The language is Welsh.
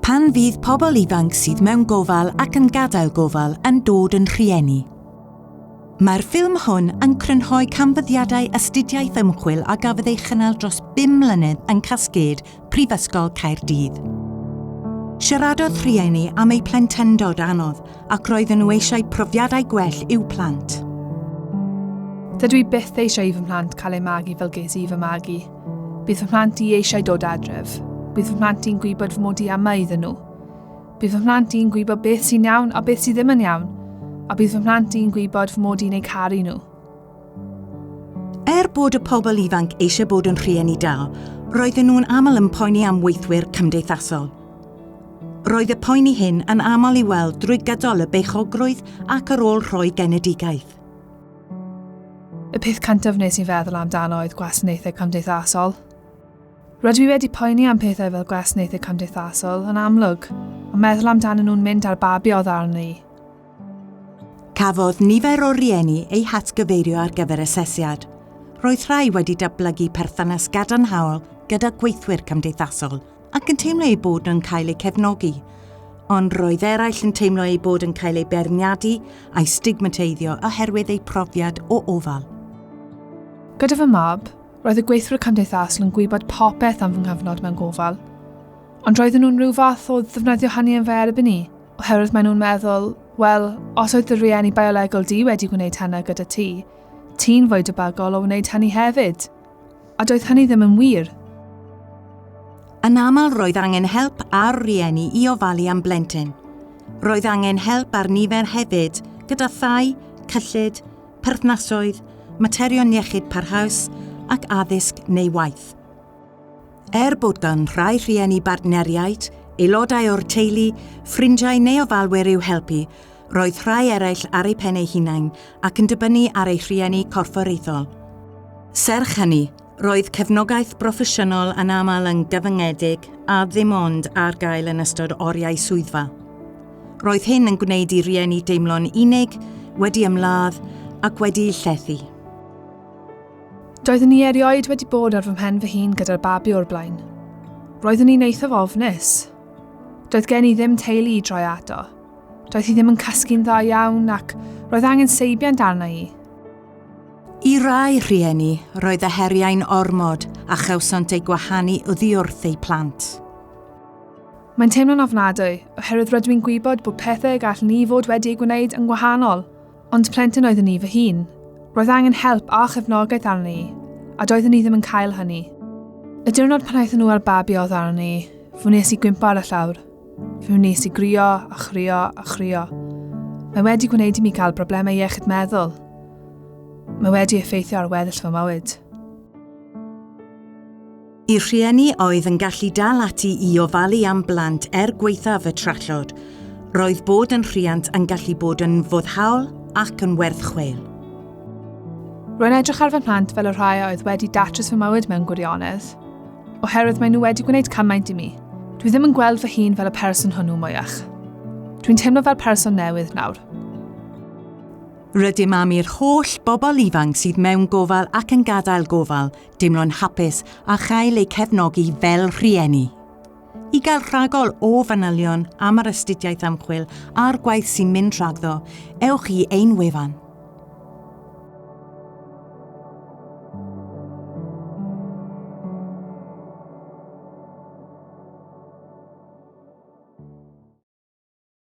Pan fydd pobl ifanc sydd mewn gofal ac yn gadael gofal yn dod yn rhieni. Mae'r ffilm hwn yn crynhoi canfyddiadau astudiaeth ymchwil a gafodd ei chynnal dros bum mlynedd yn Cascade, Prifysgol Caerdydd. Siaradodd rhieni am eu plentyndod anodd ac roedden nhw eisiau profiadau gwell i'w plant. Dydw i byth eisiau i fy mhlant cael eu magu fel ges i fy magu. Bydd fy mhlant i eisiau dod adref. Bydd fy mhlant i'n gwybod fy mod i yma iddyn nhw. Bydd fy mhlant i'n gwybod beth sy'n iawn a beth sydd ddim yn iawn. A bydd fy mhlant i'n gwybod fy mod i'n eu caru nhw. Er bod y pobl ifanc eisiau bod yn rhieni da, roedden nhw'n aml yn poeni am weithwyr cymdeithasol. Roedd y poeni hyn yn aml i weld drwy gydol y beichogrwydd ac ar ôl rhoi genedigaeth. Y peth cyntaf wnes i feddwl amdano oedd gwasanaethau cymdeithasol. Rydw i wedi poeni am pethau fel gwasanaethau cymdeithasol, yn amlwg, ond meddwl amdanyn nhw'n mynd â'r babi oedd arno i. Cafodd nifer o rieni eu hatgyfeirio ar gyfer asesiad. Roedd rhai wedi datblygu perthynas gadarnhaol gyda gweithwyr cymdeithasol ac yn teimlo eu bod nhw'n cael eu cefnogi, ond roedd eraill yn teimlo eu bod yn cael eu beirniadu a'u stigmateiddio oherwydd eu profiad o ofal. Gyda fy mab, roedd y gweithwyr cymdeithasol yn gwybod popeth am fy nghyfnod mewn gofal. Ond roedden nhw'n rhyw fath o ddefnyddio hynny yn fy erbyn i, oherwydd maen nhw'n meddwl, wel, os oedd dy rieni biolegol di wedi gwneud hynna gyda ti, ti'n fwy debygol o wneud hynny hefyd. A doedd hynny ddim yn wir. Yn aml roedd angen help ar rieni i ofalu am blentyn. Roedd angen help ar nifer hefyd gyda thai, cyllid, perthnasoedd, materion iechyd parhaus ac addysg neu waith. Er bod gan rhai rhieni bartneriaid, aelodau o'r teulu, ffrindiau neu ofalwyr i'w helpu, roedd rhai eraill ar eu pen eu hunain ac yn dibynnu ar eu rhieni corfforaethol. Serch hynny, roedd cefnogaeth broffesiynol yn aml yn gyfyngedig a ddim ond ar gael yn ystod oriau swyddfa. Roedd hyn yn gwneud i rieni deimlo'n unig, wedi ymlâdd ac wedi'u llethu. Doeddwn i erioed wedi bod ar fy mhen fy hun gyda'r babi o'r blaen. Roeddwn i'n eithaf ofnus. Doedd gen i ddim teulu i droi ato. Doedd hi ddim yn cysgu'n dda iawn ac roedd angen seibiant arna i. I rai rhieni, roedd y heriau'n ormod a chawsant eu gwahanu oddi wrth eu plant. Mae'n teimlo'n ofnadwy, oherwydd rydw i'n gwybod bod pethau y gallwn i fod wedi eu gwneud yn gwahanol. Ond plentyn oeddwn i fy hun. Roedd angen help a chefnogaeth arna i, a doeddwn i ddim yn cael hynny. Y diwrnod pan aethon nhw â'r babi oddi arna i, fe wnes i gwympo ar y llawr. Fe wnes i grio a chrio a chrio. Mae wedi gwneud i mi gael broblemau iechyd meddwl. Mae wedi effeithio ar weddill fy mywyd. Y rhieni oedd yn gallu dal ati i ofalu am blant er gwaethaf y trallod. Roedd bod yn rhiant yn gallu bod yn foddhaol ac yn werth chweil. Rwy'n edrych ar fy mhlant fel y rhai a oedd wedi datrys fy mywyd mewn gwirionedd, oherwydd maen nhw wedi gwneud cymaint i mi. Dwi ddim yn gweld fy hun fel y person hwnnw mwyach. Dwi'n teimlo fel person newydd nawr. Rydym am i'r holl bobl ifanc sydd mewn gofal ac yn gadael gofal deimlo'n hapus a chael eu cefnogi fel rhieni. I gael rhagor o fanylion am yr astudiaeth ymchwil a'r gwaith sy'n mynd rhagddo, ewch i ein wefan.